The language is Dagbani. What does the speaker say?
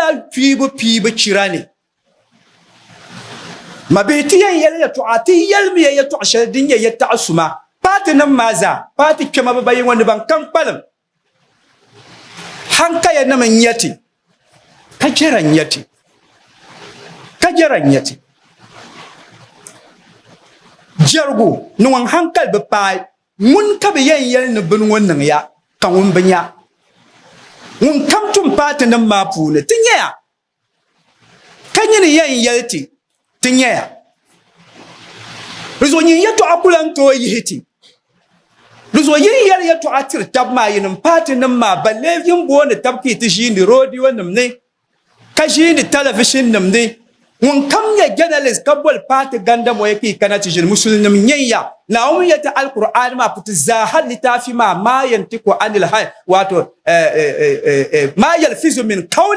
bela piibu piibu chira ni. Mabihi ti yɛn yɛli yɛtɔɣa, ti yɛlimiya yɛtɔɣ shɛli din nyɛ yɛtaɣ suma. Paatinim maa zaa, paati kpɛma bibayi ŋɔ ni ban kam kpalim hankaya nim n-nyɛ ti, ka jɛra n-nyɛ ti, ka jɛra n-nyɛ ti. Jɛrigu ni ŋun hankali bi paai, ŋun ka bɛ yɛn yɛli ni bini ŋɔ niŋya ka ŋun bi nya. Ŋun kam tum paatinim maa puuni, ti nyaya Ka nyini yɛn yɛli ti, Ti nyaya. Di zuɣu nyin yɛtɔɣa ku lan tooi yihi ti. Di zuɣu yi ni yɛli yɛtɔɣa tiri tab maa, yinim paatinim maa, ba lee yin booni tab ka yi ti ʒiindi rodionima ni, ka ʒiindi tɛlɛvishinnim ni. Ŋunkam nyɛ journalist ka boli paati gandamoya ka yi kana ti ʒini, Musulinim n-nyɛ ya. Naawuni yɛli ti Alkur'aani maa puti zaaha litaafi maa, maa yantiku anil hawa, wato, maa yalfizu min qawlin.